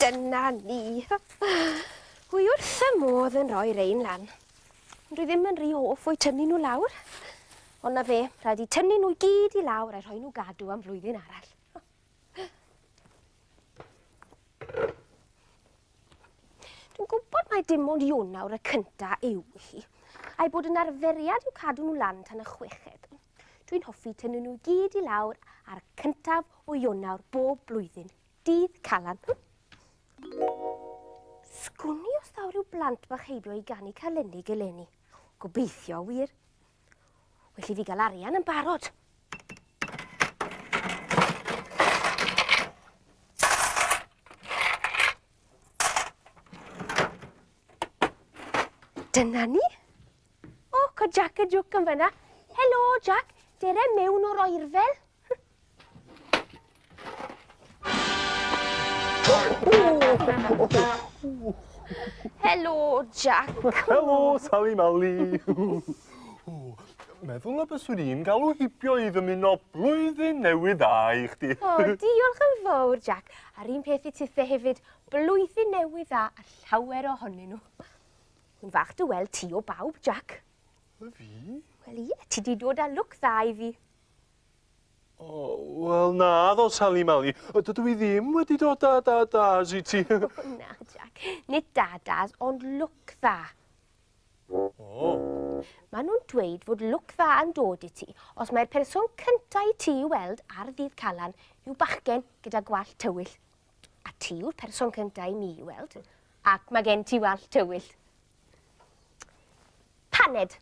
Dyna ni. Wi wrth y modd yn rhoi rein lan. Ond dwi ddim yn rhy hoff o'u tynnu nhw lawr. Ond na fe, rhaid i tynnu nhw i gyd i lawr a rhoi nhw gadw am flwyddyn arall. Dwi'n gwybod mai dim ond Ionawr y cynta yw hi, a'i bod yn arferiad i'w cadw nhw lan tan y chweched. Dwi'n hoffi tynnu nhw i gyd i lawr ar y cyntaf o Ionawr bob blwyddyn. Dydd Calan. Sgwn i os ddaw rhyw blant bach heibio i ganu calennig eleni. Gobeithio, wir. Well i fi gael arian yn barod. Dyna ni. O, co Jack y Jwc yn fyna. Helo, Jack. Dere mewn o'r oerfel. Helo, Jack. Helo, Sali Mali. Meddwl y byswn i'n galw hibio i ddymuno blwyddyn newydd dda i chdi. O, diolch yn fawr, Jack. A'r un peth i tithe hefyd, blwyddyn newydd dda a llawer ohonyn nhw. Yn fach dy weld ti o bawb, Jack. Y fi? Wel ie, ti di dod â lwc dda i fi. O, wel na ddo, Sali Mali. Dydw i ddim wedi dod â da-das i ti. O, na, Jack. Nid da-das, ond lwc dda. O. Maen nhw'n dweud fod lwc dda yn dod i ti os mai'r person cyntaf i ti i weld ar ddydd Calan yw bachgen gyda gwallt tywyll. A ti yw'r person cyntaf i mi i weld, ac mae gen ti wallt tywyll. Paned.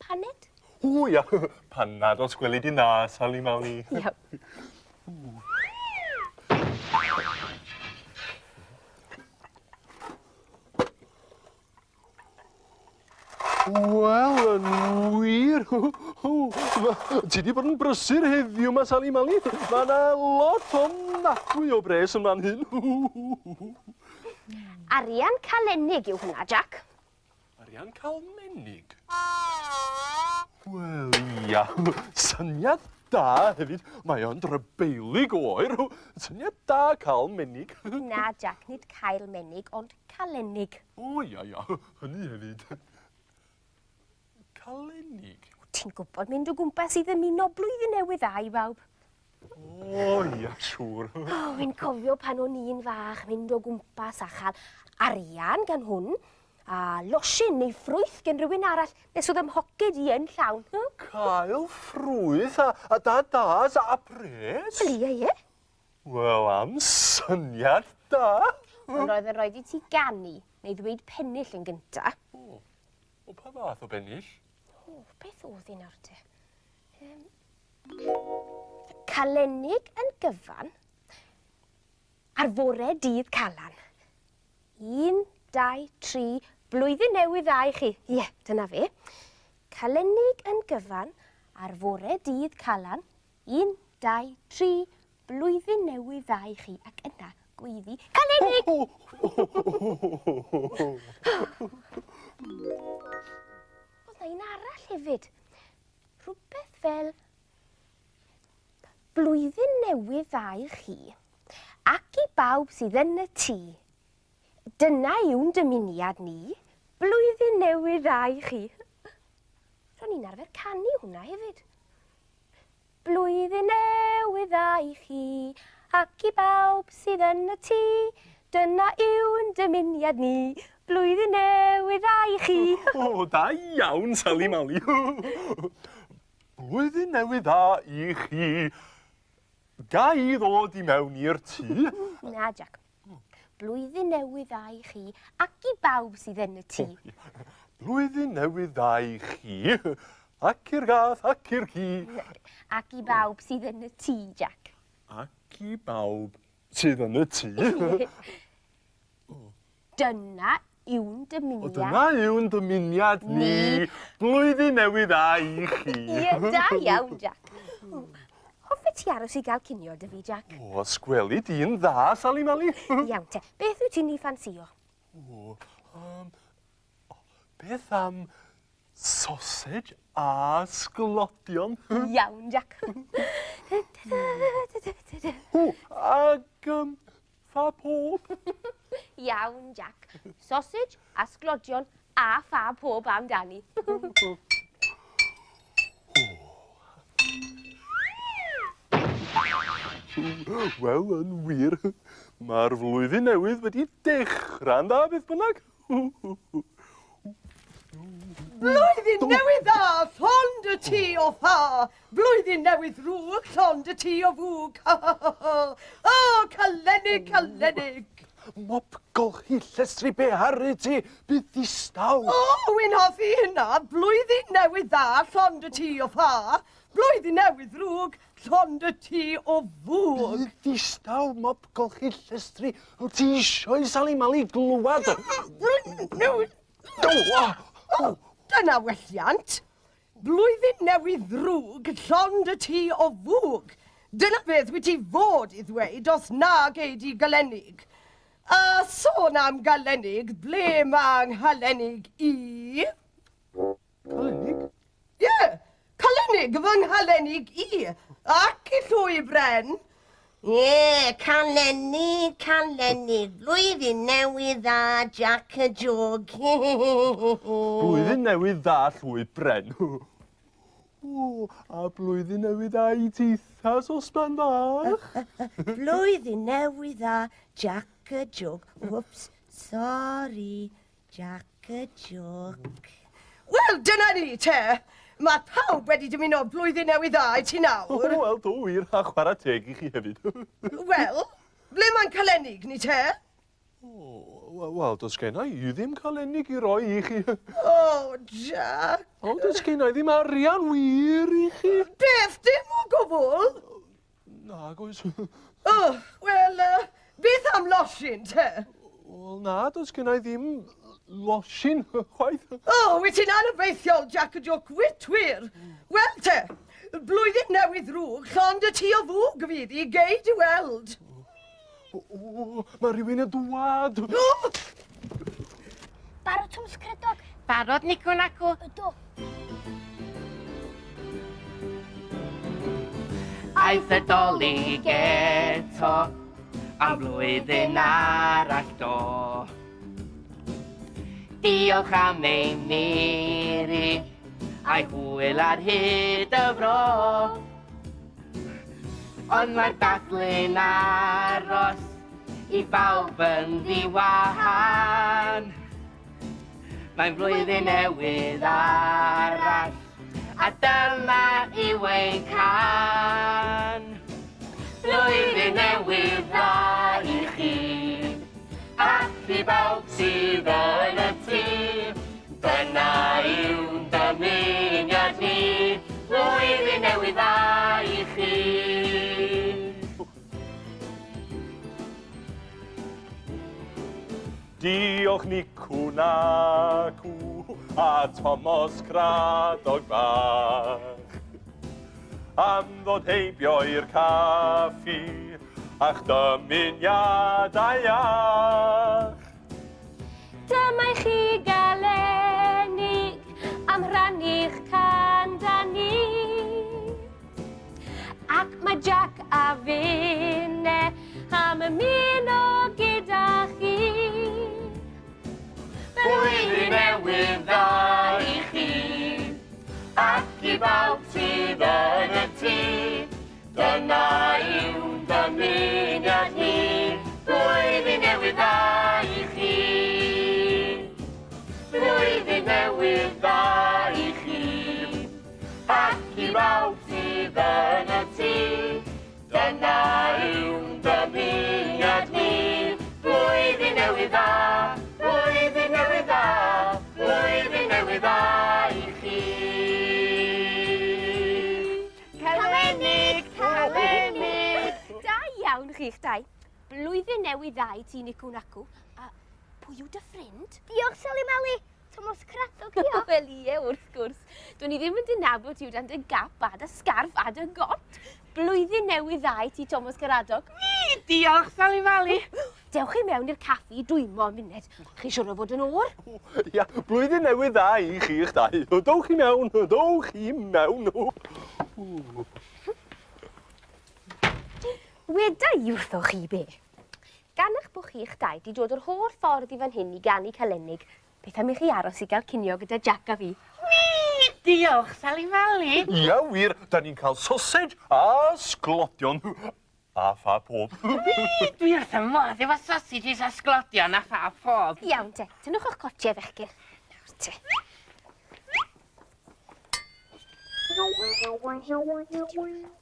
Paned? O ia, panad os gweli di'n dda, Sali Mali. Iawn. Wel, yn wir. Ti di bod yn brysur heddiw 'ma, Sali Mali. Mae yna lot ofnadwy o bres yn fan hyn. Arian calenig yw hwnna, Jack. Arian calmenig? Wel, ia. Syniad da hefyd. Mae o'n drybeilig oer. Syniad da cael menig. Na, Jack, nid cael menig, ond calenig. O, ia, ia. Hynny hefyd. Calenig? Ti'n gwybod mynd o gwmpas i ddymuno blwyddyn newydd dda i bawb. O, ia, siŵr. O, fi'n cofio pan o'n i'n fach, mynd o gwmpas a chael arian gan hwn, a losin neu ffrwyth gen rhywun arall, nes oedd 'y mhoced i yn llawn. Cael ffrwyth a, a da-das a pres? Wel, ie, ie. Wel, am syniad da. Ond roedd yn rhaid i ti ganu neu ddweud pennill yn gynta. O, o pa fath o bennill? O, beth oedd hi nawr te? Um, Calenig yn gyfan ar fore dydd Calan. 1, 2, 3, blwyddyn newydd dda i chi. Ie, yeah, dyna fe. Calenig yn gyfan ar fore dydd Calan. 1, 2, 3, blwyddyn newydd dda i chi. Ac yna, gweiddi, Calenig! Oedd na un arall hefyd. Rhywbeth fel Blwyddyn newydd dda i chi, ac i bawb sydd yn y tŷ. Dyna yw'n dymuniad ni, Blwyddyn newydd dda i chi. Ro'n i'n arfer canu hwnna hefyd. Blwyddyn newydd dda i chi, ac i bawb sydd yn y tŷ. Dyna yw'n dymuniad ni, Blwyddyn newydd dda i chi. O, da iawn, Sali Mali. Blwyddyn newydd dda i chi. Ga i ddod i mewn i'r tŷ? Na, Jack. Blwyddyn newydd dda i chi ac i bawb sydd yn y tŷ. Blwyddyn newydd dda i chi ac i'r gath ac i'r ci. Ac i bawb sydd yn y tŷ, Jack. Ac i bawb sydd yn y tŷ. Dyna yw'n dymuniad. O, dyna yw'n dymuniad ni. Blwyddyn newydd dda i chi. Ie, da iawn, Jack. Hoffet ti aros i gael cinio 'da fi, Jack? O, os gweli di'n dda, Sali Mali. Iawn te. Beth wyt ti'n ei ffansïo? O, um, beth am sausage a sglodion? Iawn, Jack. O, ac um, ffa pob. Iawn, Jack. Sausage a sglodion a ffa pob amdani. Wel, yn wir, mae'r flwyddyn newydd wedi dechrau'n dda beth bynnag. Blwyddyn newydd dda, llond y tŷ o ffa. Blwyddyn newydd ddrwg, llond y tŷ o fwg. O, calenig, calenig. Mop golchi llestri beharu ti, bydd distaw. O, wi'n hoffi hynna. Blwyddyn newydd dda, llond y tŷ o ffa. Blwyddyn newydd ddrwg, llond y tŷ o fwg. Bydd distaw, mop golchi llestri. Wyt ti isio i Sali Mali glwad? Blwyddyn newydd... O, dyna welliant. Blwyddyn newydd ddrwg, llond y tŷ o fwg. Dyna beth wyt ti fod i ddweud os na gei di galenig. A sôn am galenig, ble mae nghalenig i? Calenig? Ie, yeah, calenig fy nghalenig i. Ac i llwy bren. Ie, yeah, calenig, calenig, blwyddyn newydd dda, Jack y Jog. Blwyddyn newydd dda, llwy bren. O, a blwyddyn newydd dda i titha, sosban bach. Blwyddyn newydd dda, Jack y Jog. Whoops, sorry, Jack y Joc. Wel, dyna ni, te. Mae pawb wedi dymuno blwyddyn newydd dda i ti nawr. Wel, do wir, a chwarae teg i chi hefyd. Wel, ble mae'n calenig ni, te? O, wel, does genna i ddim calenig i roi i chi. O, Jack. O, does genna i ddim arian wir i chi. Beth, dim o gwbl? Nag oes. O, wel, uh, beth am losin, te? Wel, na, does genna i ddim losin, chwaith. O, wyt ti'n anobeithiol, Jack y Joc, wyt wir. Wel, te, blwyddyn newydd ddrwg, llond y tŷ o fwg fydd i, gei di weld. O, o, mae rhywun yn dwad. O! Barod Thomas Credog? Barod, Nico Nacw. Ydw. Aeth y dolyg eto am flwyddyn arall do. Diolch am ei miri a'i hwyl ar hyd y fro. Ond mae'r dathlu'n aros i bawb yn ddiwahan. Mae'n flwyddyn newydd arall, a dyma yw ein can. Blwyddyn newydd dda i chi, ac i bawb sydd yn y tŷ. Dyna yw'n dymuniad ni, blwyddyn newydd dda i chi. Diolch Nicw Nacw a Tomos Cradog bach am ddod heibio i'r caffi a'ch dymuniadau iach. Dyma i chi galenig am rhannu'ch can da ni. Ac mae Jack a finne am ymuno gyda chi. Blwyddyn newydd dda i chi, ac i bawb sydd yn y tŷ. Dyna yw'n dymuniad ni, blwyddyn newydd dda i chi. Blwyddyn newydd dda i chi, ac i bawb sydd yn y tŷ. Dyna yw'n dymuniad ni, blwyddyn newydd dda, blwyddyn newydd dda, blwyddyn newydd dda i chi. Calenig, calenig! Da iawn chi'ch dau. Blwyddyn newydd dda i ti, Nicw Nacw. A pwy yw dy ffrind? Diolch, Sali Mali. Tomos Cradog, dio. Wel ie, wrth gwrs. Dwn i ddim yn dy nabod ti o dan dy gap a dy sgarff a dy got. Blwyddyn newydd dda i ti, Tomos Caradog. Diolch, Sali Mali. Dewch i mewn i'r caffi i dwymo am funud. Chi siwr o fod yn oer? Ia, blwyddyn newydd dda i chi'ch dau. Dowch i mewn, dowch i mewn. Weda i wrthoch chi be. Gan eich bod chi'ch dau 'di dod yr holl ffordd i fan hyn i ganu Calennig, beth am i chi aros i gael cinio gyda Jac a fi? Wii! Diolch, Sali Mali! Ia wir, da ni'n cael sosej a sglodion a ffa pob. Wii! Dwi wrth 'y modd efo sausages a sglodion a ffa pob. Iawn te, tynnwch o'ch cotiau fechgyn. Nawr te.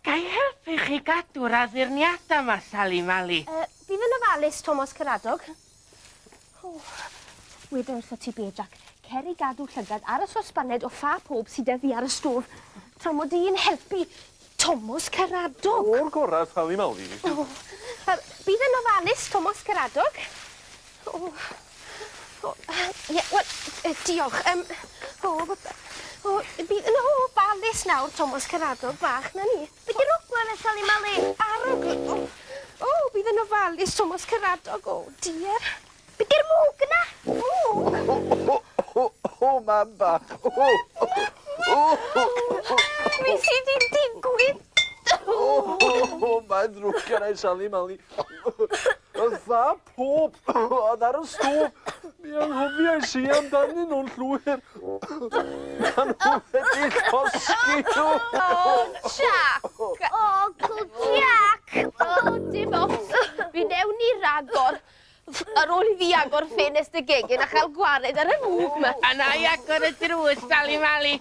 Ga i helpu chi gadw'r addurniadau 'ma, Sali Mali? Bydd yn ofalus, Tomos Caradog. O, weda wrtho ti be, Jac. Cer i gadw llygad ar y sosbaned o ffa pob sy 'da fi ar y stôf, tra mod i'n helpu Tomos Caradog. O'r gorau, Sali Mali. O, bydd yn ofalus, Tomos Caradog. O, o, ie, wel, diolch. Yym, o, o, bydd yn ofalus nawr, Tomos Caradog bach, 'na ni. Be' 'di'r ogla 'na Sali Mali? Arogl, o, o, bydd yn ofalus, Tomos Caradog, o, diar. Be' 'di'r mwg yna? Mwg? O, o, o, mam bach. O, o, o, o. Be' sy 'di digwydd? O, o, mae'n ddrwg gen i, Sali Mali. Y dda pob oedd ar y stôf. Mi anghofiais i amdanyn nhw'n llwyr. Maen nhw wedi llosgi nhw. O, Jac! O, Uncle Jac! O, dim ots. Mi wnewn ni ragor ar ôl i fi agor ffenest y gegin a chael gwared ar y mwg 'ma. A na i agor y drws, Sali Mali.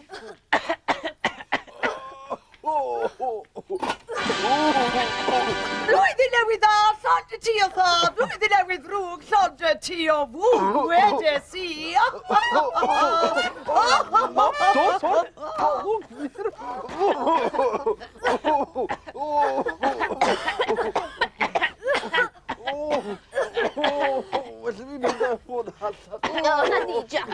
Blwyddyn newydd dda, llond y tŷ o dda, blwyddyn newydd ddrwg, llond y tŷ o fwg, wedes i. Well i fi mynd â hwn allan. O, na ni, Jac.